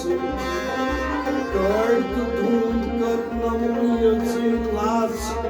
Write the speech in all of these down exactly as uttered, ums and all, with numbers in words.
کٲڑۍ تہٕ ڈوٗنۍ کٔرنم یٔژٕے لژھ۔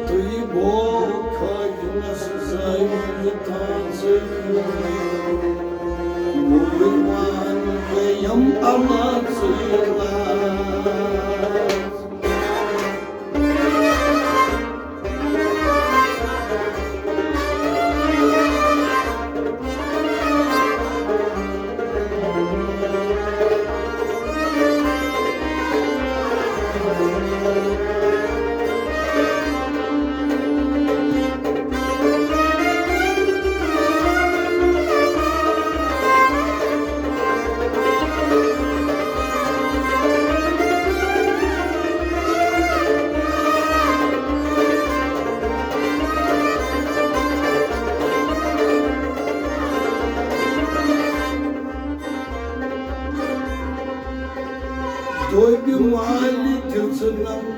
تہٕ یہِ بوو خٲجنس زٲوِج تھٲژٕے۔ موٗرۍ وان گٔیم اَلژٕے لژھ۔ دوٚپہِ مالہِ دِژٕنم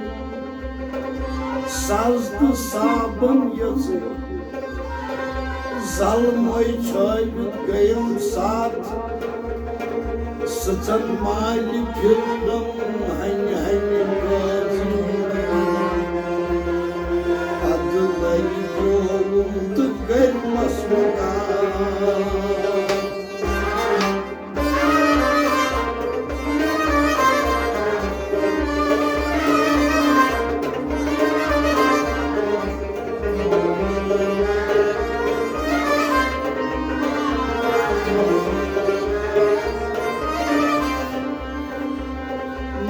سَز تہٕ صابن یٔژٕے۔ زلمے چھٲوِتھ گٔیم ساتھ۔ سٕژن مالہِ پھِرنم ہنہِ ہنہِ کٲژٕے۔ اَدٕ لَرِ بیوٗل تہٕ گرمس مُقام۔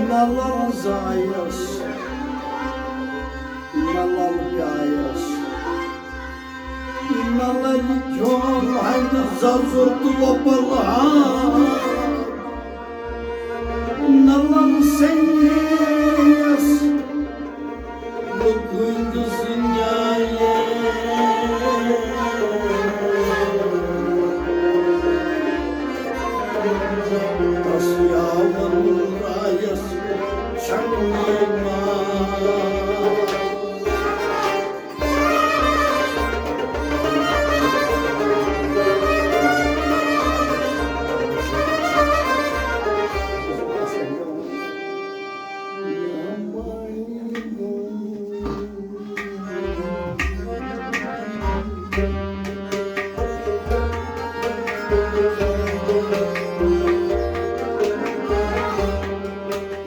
نہ لل زایس، نہ لل پیایس، نہ للہِ کھیوٚن ہنٛدِ ززُر تہٕ وۄپل ہا۔ نہ لل سنگیس، نہ کُنہِ زٕ نیایے۔ تس یاون رایس چھنہٕ مان۔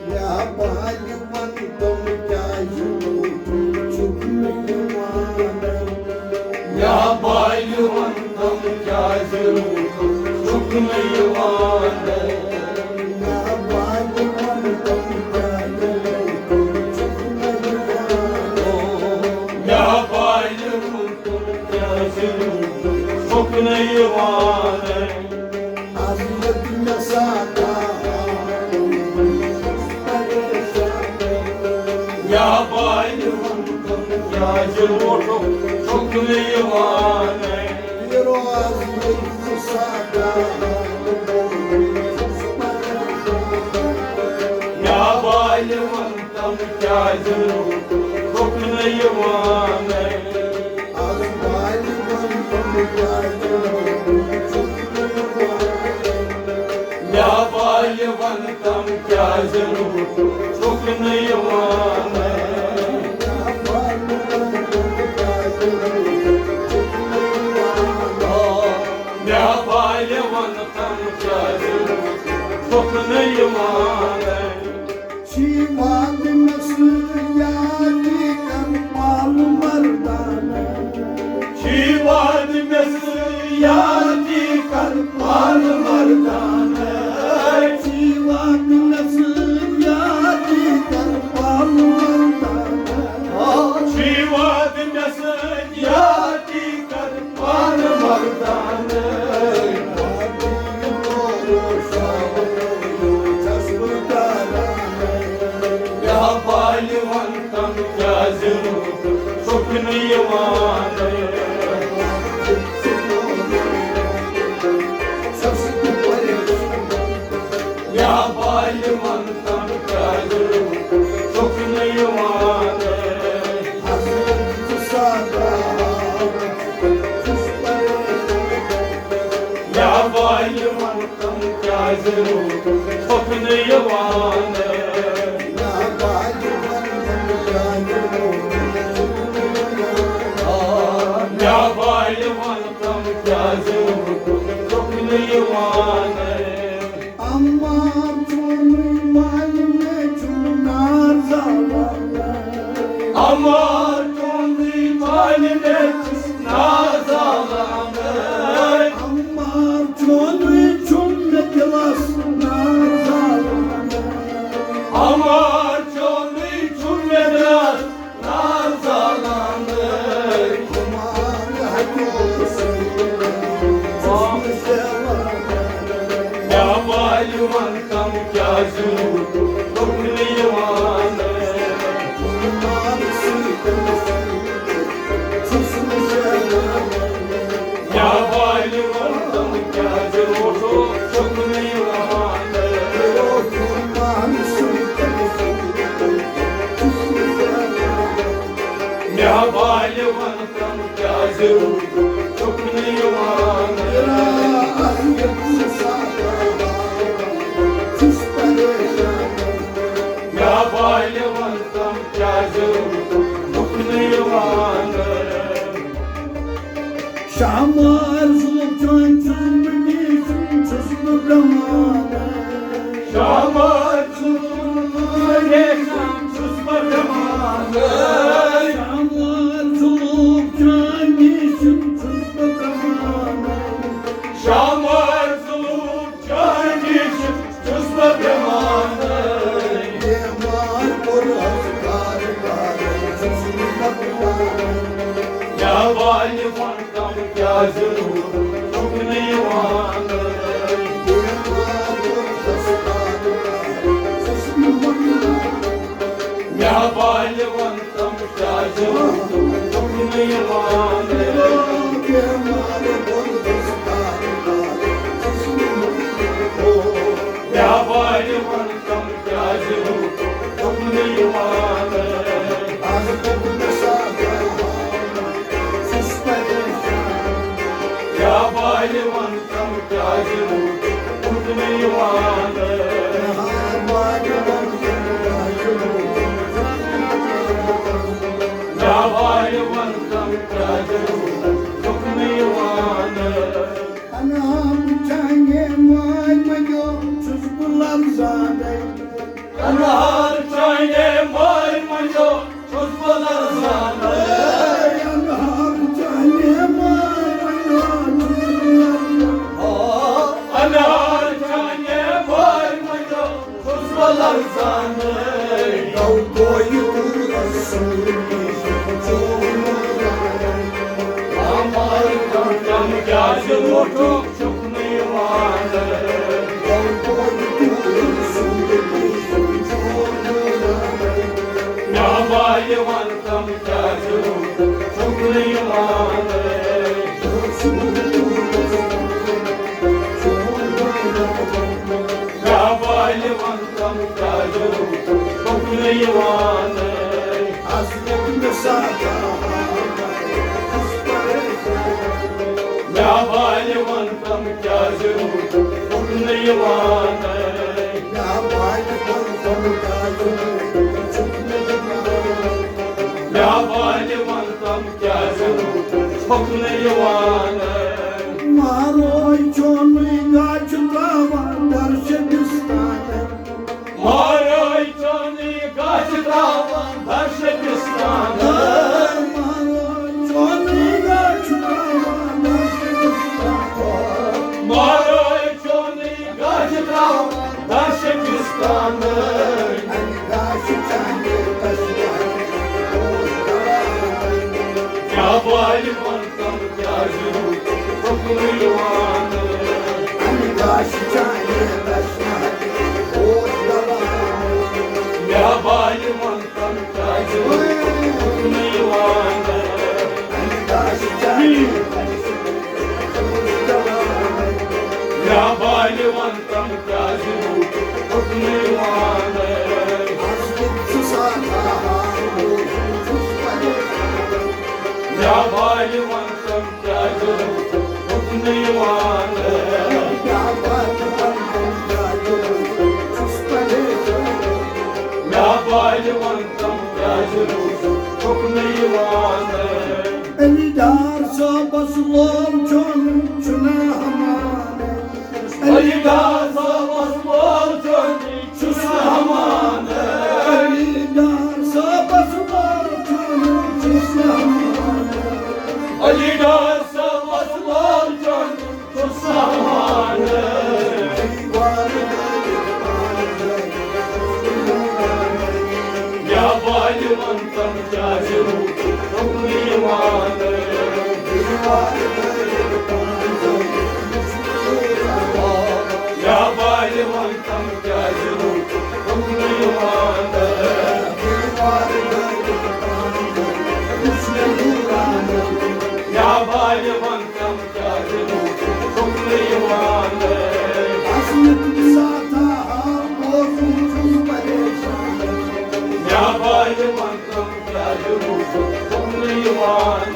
یا بالہِ وَن تِم کیٛازِ روٗدُکھ چھُکھ نہٕ یِوان؟ یا بالہِ وَن تِم کیٛازِ روٗدُکھ چھُکھ نہٕ یِوان؟ یا بالہِ وَن تِم کیٛازِ روٗدُکھ چھُکھ نہٕ یِوان؟ یا بالہِ وَن تِم کیٛازِ روٗدُکھ چھُکھ نہٕ یِوان؟ از ییٚتہِ مےٚ ساتھ یا بالہِ وَن تِم کیٛازِ روٗدُکھ چھُکھ نہٕ یِوان؟ یہِ روز ییٚتہِ مےٚ ساتھ یا بالہِ وَن تِم کیٛازِ روٗدُکھ چھُکھ نہٕ یِوان؟ از بالہِ وَن تِم کیٛازِ روٗدُکھ چھُکھ نہٕ یِوان؟ یا بالہِ وَن تِم کیٛازِ روٗدُکھ چھُکھ نہٕ یِوان؟ یا بالہِ وَن تِم کیٛازِ روٗدُکھ چھُکھ نہٕ یِوان؟ یا بالہِ وَن تِم کیٛازِ روٗدُکھ چھُکھ نہٕ یِوان؟ چھی وعدٕ مےٚ سۭتۍ یادی کر پالہٕ مردانہٕ۔ چھی وعدٕ مےٚ سۭتۍ یادی کر پالہٕ مردانہٕ۔ چھی وعدٕ مےٚ سۭتۍ یادی کر پالہٕ مردانہٕ۔ آ، چھی وعدٕ مےٚ سۭتۍ یادی کر پالہٕ مردانہٕ۔ یا بالہِ وَن تِم کیٛازِ روٗدُکھ چھُکھ نہٕ یِوان؟ یا بالہِ وَن تِم کیٛازِ روٗدُکھ چھُکھ نہٕ یِوان؟ یا بالہِ وَن تِم کیٛازِ چھُکھ نہٕ یِوان۔ مےٚ والہِ وَن تَم کیٛازِ چھُکھ نہٕ یِوان۔ عمار چونُے مالہِ مےٚ چھُم نار زالان۔ عمار چونُے مالہِ مےٚ چھُم نار زالان۔ عمار چونُے چھُم مےٚ دِلس نار زالان۔ عمار چونُے چھُم مےٚ دِلس نار زالان۔ عمار ہیٚکہِ مےٚ والہِ وَن تَم کیٛازِ روٗدُکھ نہٕ یِوان۔ مےٚ والہِ وَن تَم کیٛازِ روٗدُکھ نہٕ یِوان۔ مےٚ والہِ وَن تَم کیٛازِ روٗدُکھ نہٕ یِوان۔ مےٚ والہِ وَن تَم کیٛازِ روٗدُکھ نہٕ یِوان۔ شامار زُلُف چانہِ چھُس بہٕ نیٖسِم، چھُس بہٕ بٮ۪مار۔ شامار زُلُف چانہِ چھُس بہٕ بٮ۪مار۔ شامار زُلُف چانہِ نیٖسِم، چھُس بہٕ بٮ۪مار۔ شامار زُلُف چانہِ نیٖسِم، چھُس بہٕ بٮ۪مار۔ بٮ۪مار کوٚر ہسپتال کار، چھُس بہٕ مۄکلان۔ مےٚ والہِ وَن تَم کیٛازِ روٗدُکھ نہٕ یِوان۔ مےٚ والہِ وَن تَم کیٛازِ روٗدُکھ نہٕ یِوان۔ مےٚ والہِ وَن تَم کیٛازِ روٗدُکھ نہٕ یِوان۔ مےٚ والہِ وَن تَم کیٛازِ روٗدُکھ نہٕ یِوان۔ مےٚ والہِ وَن تَم کیٛازِ روٗدُکھ نہٕ یِوان۔ انعام چانہِ ماے منٛگیو چھُس بہٕ لفظانے۔ انعام چانہِ ماے منٛگیو چھُس بہٕ لفظانے۔ انعام چانہِ ماے منٛگیو چھُس بہٕ لفظانے۔ انعام چانہِ ماے منٛگیو چھُس بہٕ لرزان۔ گوٚو بویہِ دوٗرس سۭتۍ چھُم چون۔ عمار کم کیٛازِ روٗدُکھ نہٕ یِوان۔ گوٚو بویہِ دوٗرس سۭتۍ چھُم چون۔ مےٚ والہِ وَن تَم کیٛازِ روٗدُکھ نہٕ یِوان۔ مےٚ والہِ وَن تَم کیٛازِ روٗدُکھ نہٕ یِوان۔ اصلِیت مےٚ سادہ، مےٚ والہِ وَن تَم کیٛازِ روٗدُکھ نہٕ یِوان۔ مےٚ والہِ وَن تَم کیٛازِ روٗدُکھ نہٕ یِوان۔ مےٚ والہِ وَن تَم کیٛازِ روٗدُکھ نہٕ یِوان۔ مہراے چونُے گاچھِ ترٛاوان درشِ بِستانہٕ۔ مہراے چونُے گاچھِ ترٛاوان درشِ بِستانہٕ۔ مہراے چونُے گاچھِ ترٛاوان درشِ بِستانہٕ۔ مہراے چونُے گاچھِ ترٛاوان درشِ بِستانہٕ۔ اَمہِ گاچھِ چانہِ تشنابہِ اوس دَوان۔ مےٚ والہِ وَن تَم کیٛازِ روٗدُکھ نہٕ یِوان۔ اَمہِ گاچھِ چانہِ تشنابہِ اوس دَوان۔ مےٚ والہِ وَن تَم کیٛازِ روٗدُکھ نہٕ یِوان۔ اَمہِ گاچھِ چانہِ تشنابہِ اوس دَوان۔ مےٚ والہِ وَن تَم کیٛازِ روٗدُکھ نہٕ یِوان۔ اصلِیت مےٚ سادہ، مےٚ والہِ وَن تَم کیٛازِ روٗدُکھ نہٕ یِوان۔ مےٚ والہِ وَن تَم علی ڈار صٲبس لول چون چھُنہ ہمان۔ علی ڈار صٲبس لول چون چھُس ہمان۔ علی ڈار صٲبس لول چون چھُس ہمان۔ علی ڈار صٲبس لول چون چھُس ہمان۔ یا بالہِ وَن تم کیٛازِ روٗدُکھ نہٕ یِوان؟ یا بالہِ وَن تم کیٛازِ روٗدُکھ نہٕ یِوان؟ یا بالہِ وَن تم کیٛازِ روٗدُکھ نہٕ یِوان؟ یا بالہِ وَن تم کیٛازِ روٗدُکھ نہٕ یِوان؟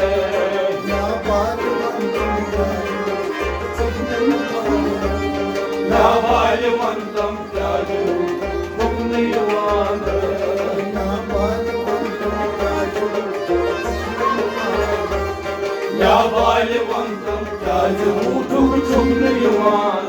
یا بالہِ وَن تم کیٛازِ روٗدُکھ نہٕ یِوان؟ یا بالہِ وَن تم کیٛازِ روٗدُکھ نہٕ یِوان؟